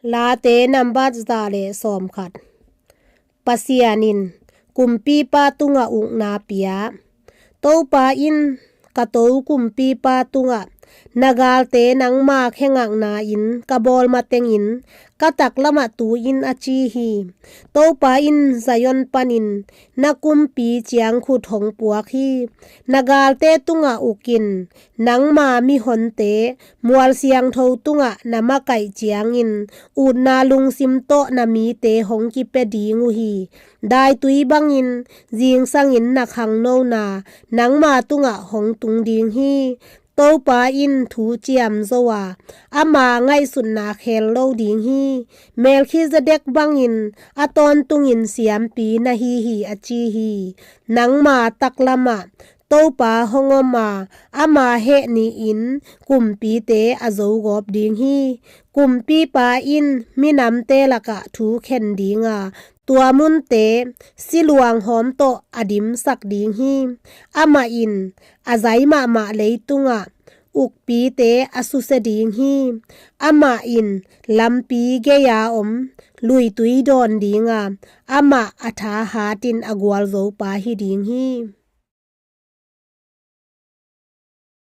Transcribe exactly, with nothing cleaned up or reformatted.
Late nambat za le sawmkhat. Pasian in kumpipa tungah ukna pia. Topa in, ka to kumpipa tungah, na galte nangma khengakna in ka bawl matengin ka taklamah tu in, a ci hi. Topa in Zion panin na kumpi ciang khut hong puak hi. Na galte tungah uk in, nangma mihonte mual siangtho tungah na makaih ciangin utna lungsim tawh na mite hong kipia ding uh hi. Daitui bangin zingsangin na khangnona nangma tungah hong tung ding hi. Topa in thu ciamzo a, ama ngaihsutna khel lo ding hi. Melkhizedek bangin a tawntungin siampi na hi hi, a ci hi. Nangma taklamah Topa hong om a, ama heh ni-in kumpite a zogawp ding hi. Kumpipa in minamte lakah thu khen ding a, tua munte siluang hawm tawh a dimsak ding hi. Amah in a zai mahmah leitungah ukpite a susia ding hi. Amah in lampi gei-a om luitui dawn ding a, amah a tha hatin a gualzopa hi ding hi.